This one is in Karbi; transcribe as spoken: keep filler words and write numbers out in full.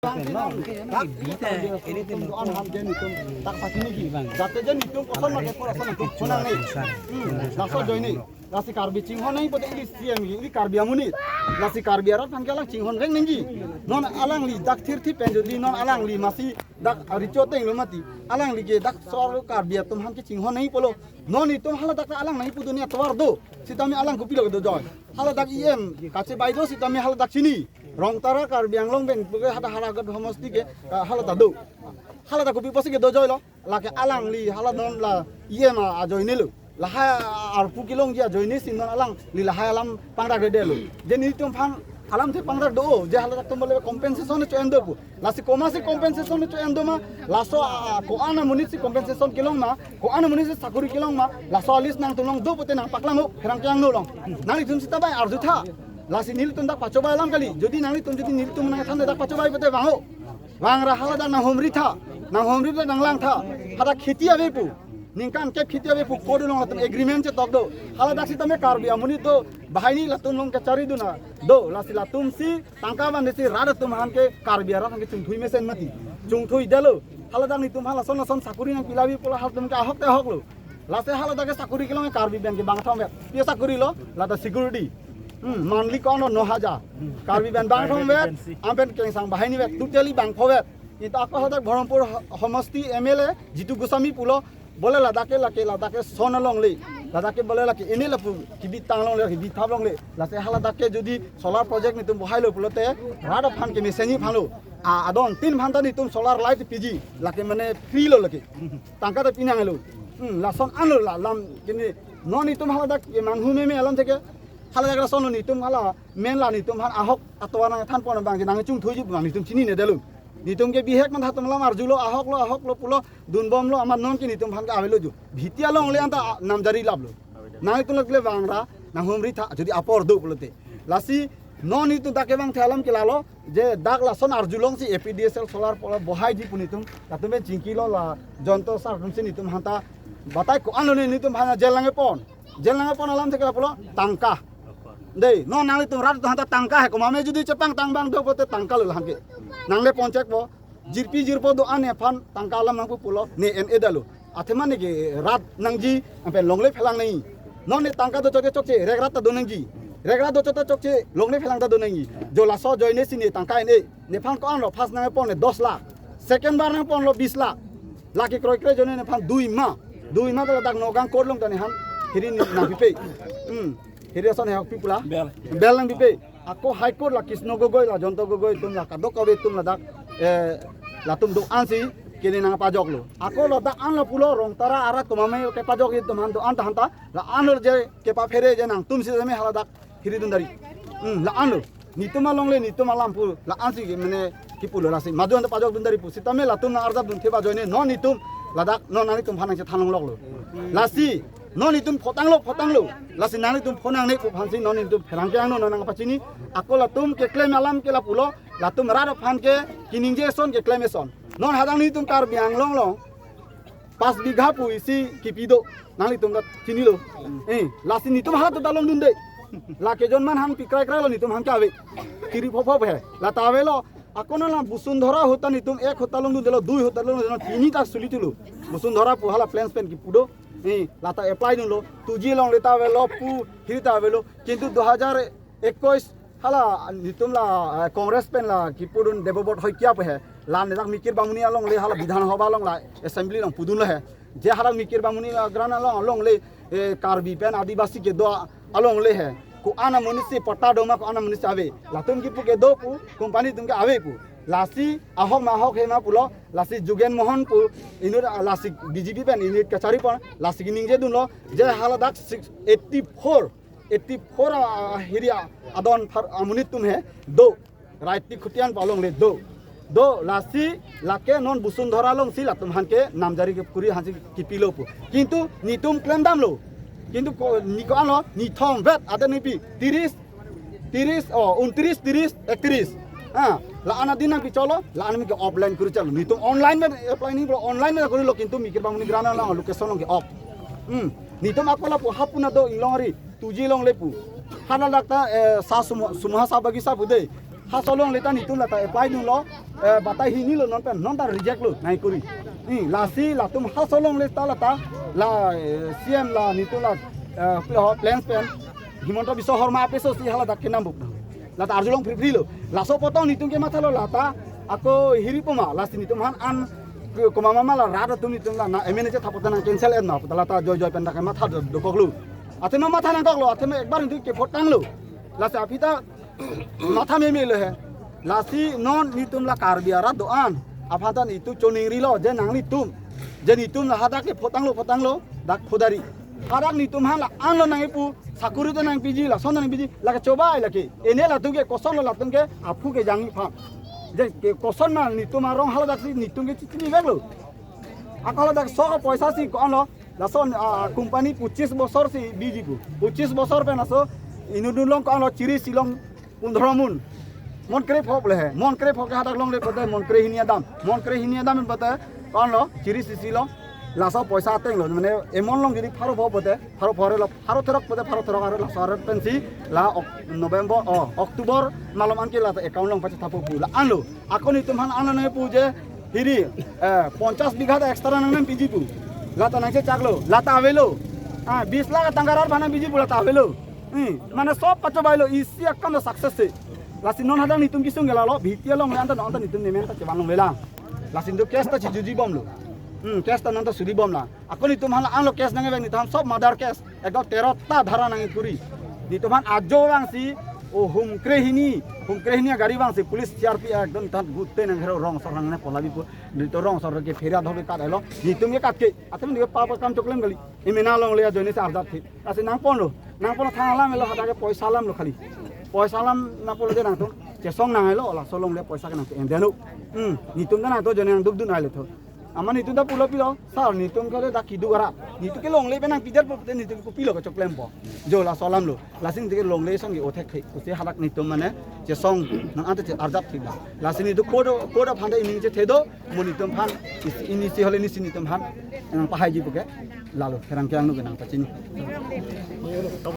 Bang, bang, bang. Bang, bang, bang. Bang, bang, bang. Jate je nitum koson make pura son nitum khonang ni. Hmm, laso ajoine. Lasi Karbi chinghon nai pote ili C M, ili Karbi amonit. Lasi Karbi arat aphan ke alang chinghon reng nangji. Non alangli dak thirthi pen jodi non alangli masi dak aricho teng lo mati. Alangli ke dak sor Karbi atum aphan ke chinghon nai pulo. Non itum hala dak alang nai pu dunia tovar do. Sitame alang kopilo dojoi. Hala dak E M kachebai do sitame hala dak chini. Rongtara Karbi Anglong pen puke hada Howraghat homosti ke, ah, hala ta do. Hala ta kopi pusi ke dojoi lo. Lake alangli hala non la E M ajoine lo. Lahai arpu kelongji ajoine si non alangli lahai alam pangdak dede lo. Je nitum aphan alamthe pangdak do, je hala dak atum bole compensation cho-en do pu. Lasi komatsi compensation cho-en do ma, laso, ah, ko-an amonit si compensation kelong ma, ko-an amonit si sakori kelong ma, laso a-list nangtum along do pote nangpaklang ho, pherangke angno along. Nanglitum sita bai arjutha. Lasi nelitum dak pachobai alam kali. Jodi nanglitum jodi nelitum nangthan dak pachobai pote vang ho. Vangra hala dak nanghumri tha, nanghumri dak nanglangtha. Hadak kheti ave pu. Ningkan kep kheti ave pu code along latum agreement chetok do. Hala dak sitame Karbi amonit do, banghini latum along kachari dun do. Lasi latum si tangka vanve si rat atum aphan ke Karbi arat aphan ke chungthui mesen mati. Chungthui detlo. Hala dak nitum hala son son sakori nangpi lavi pu la halatum ke ahok te ahok lo. Lasi hala dak ke sakori kelong Karbi pen ke bang thom vet. Pia sakori lo, la ta security. Hmm, monthly ko-an lo no hajar. Karbi pen bang thom vet, ampet kengsang banghini vet, totally bang pho vet. Nita ako hala dak Baharampur ho-, homosti M L A, Jitu Goswami pulo, bole ladak ke lake, ladak ke son alongle. Ladak ke bole lake ini lapu, kibi tang longle, kibi thap longle. Lasi hala dak ke jodi solar project nitum bohai lo pulote, rat aphan ke mesenji aphan lo. A, adon tin aphan ta nitum solar light piji, lake mane free lo lake. Tangka ta pinang lo. Hmm, lason an lo la lam kini non nitum hala dak ke manghu meme alamthe ke. Hala dak lason lo nitum hala men la nitum aphan ahok atovar nangthan pon bang nangchungthuiji bang nitum chinine detlo. Nitum ke bihek man hatum alam arjulo ahok lo ahok lo pulo dunbomlo amat non ke nitum aphan ke avelo ju. Bhiti alongle anta namjari laplo. Nanglitum lak le vangra nanghumri tha jodi apor do pulote. Lasi non nitum dak kevangthe alam ke lalo je dak lason arjulong si A P D S L solar power bohaiji pu nitum. Latum pen chingkilo la Jayanta sir atum si nitum aphan ta batai ko-an lo ne nitum aphan jail nangkepon. Jail nangkepon alamthe ke lapulo tangka. Dei, non nanglitum rat atum aphan ta tangka he komat me jodi chepangtang bang do pote tangka lo la aphan ke. Nangle ponchek po, jirpi jirpo do-an aphan tangka alam nangpu pulo, ne en-e detlo. Athema ne ke rat nangji, ampet longle phelang nai. Non ne tangka do chokche chokche, rek rat ta do nangji. Rek rat do chokche chokche, longle phelang ta do nangji. Jo laso ajoine si ne tangka en-e. Nephan ko-an lo, first nangpon ne dos lakh. Second bar nangpon lo bis lakh. Lake kroikre ajoine nephan dui ma. Dui ma ta ladak Nagaon court along ta nephan. Hiri ne nangpipe. Hmm. Hiri ason he hokpi pu la. Bail. Bail nangpipe. Ako High Court la Krishna Gogoi la Jayanta Gogoi atum la kadokave atum ladak, eh, latum do-an si kene nangpajoklo. Ako ladak an lapulo Rongtara arat komat me kepajokji atum aphan do-an ta han ta la an lo je kepaphere je nangtum si me haladak hiri dun dari. Hmm, la an lo. Nitum alongle nitum alam pu la an si mane kipulo lasi. Madu anta pajok dun dari pu. Sitame latum nang-arjap dun theba ajoine non nitum ladak non nanglitum aphan nangchethan longloklo. Lasi non nitum photanglo, photanglo. Lasi nanglitum phonangne pu aphan si non nitum pherangke angno non nangpachini. Ako latum keklem alam ke lapulo, latum rat aphan ke kiningje ason keklem ason. Non hadak nitum Karbi Anglong along pas bigha pu isi kipi do. Nanglitum ta chinilo. Eh, lasi nitum hala ta longdunde. Lake jon man hang pikrai krai lo nitum aphan ke ave. Kiri pho pho he. La ta avelo. Ako non la Bosundhara ahut ta nitum ek ahut ta longdundelo, dui ahut ta longdundelo, tini ta suli thulo. Bosundhara pu hala plains pen kipu do. Eh, la ta apply dunlo. Two G alongle ta avelo pu, hiri ta avelo. Kintu dui hajar ekush hala nitum la, eh, Congress pen la kipudun Debobort Saikia pu he. La ne dak Mikir Bamuni alongle hala Bidhan Sabha along la assembly along pudunlo he. Je hala Mikir Bamuni la grant along, alongle, eh, Karbi pen Adivasi kedo alongle he. Ko-an amonit si patta do ma ko-an amonit si ave. Latum kipu ke do pu, company atum ke ave pu. Lasi ahok ma ahok he ma pulo, lasi Jugen Mohan pu, inut lasi B J P pen inut kachari pon, lasi kiningje dunlo, je haladak six eighty-four, eighty-four a, a, hiri a, adon phar amonit atum he, do. Raiti Khutian pu alongle do. Do, lasi, lake non Bosundhara along si latum aphan ke namjari kekuri aphan si kipilo pu. Kintu nitum klem damlo. Kintu ko, ne ko-an lo, ne thom vet, ada ne pi, tiris, tiris, oh, untris, tiris, ektris. Ah, la-an adin nangpi cholo, la-an me ke offline kuri cholo. Nitum online pen apply ni bro, online pen kuri lo, kintu Mikir Bamuni grant along, location along ke off. Hmm, nitum ako lapu hapuna do inglong ari, two G alongle pu. Haladak ta, eh, sa sumo, sumo ha sa bagi sa pu de. Ha aso longle ta netum lata apply dunlo, eh, batai hini lo non pen, non ta reject lo, nangkuri. Hmm, lasi latum ha aso longle ta lata, la, eh, C M la netum la, eh, ho plans pen, Himanta Biswa Sarma apeso si haladak kenam buk. Lata arjulong free free lo. Laso apot netum ke mathalo lata, ako hiri puma, lasi netum aphan an, ke, koma mama la rat atum netum la, na M N A che thapotan nang cancel en ma, lata joy joy pen dak matha do, dokok lo. Athema matha nangkok lo, athema ekbar netum ke vote tanglo. Lasi aphi ta matha meme lo he. Lasi non netum la Karbi arat do-an aphan ta netum choningrilo, je nanglitum, je netum la hadak ke vote tanglo, vote tanglo, dak phodari. Hadak netum aphan la anlo nangkipu, sakuri ta nangpiji, lason nangpiji, lake chobai lake. Ene latum ke koson lo latum ke aphu kejangji aphan. Je ke koson ma netum arong haladak si netum ke chichini veklo. Ako haladak sok poisa si ko-an lo, lason, ah, company pochis bosor si biji pu. Pochis bosor pen laso inut dunlong ko-an lo, chiri silong pundro mun. Mon kre phok le he. Mon kre phok ke hadak longle pote mon kre hini adam. Mon kre hini adam pote ko-an lo, chiri sisi lo. Laso poisa ateng lo. Mane emon long jodi pharo phok pote, pharo phok lo, pharo therok pote, pharo therok aro laso aro pensi la Ok-, November, oh, October malom anke lata account along pachethapo pu la anlo. Ako netum aphan anlo nangpu je hiri, eh, ponchas bigha ta extra nang nangpiji pu. Lata nangchechaklo, lata avelo. Ah, bis lakh tangka rat aphan nangpiji pu lata avelo. Hmm, mane sob pachobailo, isi akam ta success se. Lasi non hadak netum kesung ke lalo, B T L along le anta non anta netum nemen ta chevan longle lang. Lasi netum case ta chijujibomlo. Hmm, case ta non ta sudibom lang. Ako netum aphan la anlo case nangvek, netum aphan sob murder case. Ekdom tero ta dhara nangkuri. Netum aphan ajo vangsi, o hum kre hini, hum kre hini agari vangsi police C R P F ekdom tan gute nang hero rong asor nang ne pola bipo. Netum rong asor ke phera dhok kat elo. Netum ke kat ke. Atum dia papa kam choklem kali. Emena longle ajoine si arjap thi. Lasi nangponlo. Nangponlo thang alam elo, hadak ke poisa alam lo khali. Poisa alam nangponlo de nangtum. Chesong nang elo, laso longle poisa ke nangtum endeno. Hmm, netum ta nangtum ajoine nangduk dun ai le tho. Amat netum ta pulo pilo, sir, netum ke dak keduk arat. Netum ke longle pen nangpijar po, netum ke kopilo kechoklempo. Jo laso alam lo. Lasi netum ke longle song ke othek thek. Pusi hadak netum mane chesong nang anta che arjap thik ba. Lasi netum kodo, kodo aphan ta ining chethe do, mo netum aphan isi, inisi hole inisi netum aphan nangpahaiji pu ke. Lalo, pherangke angno ke nangpachini.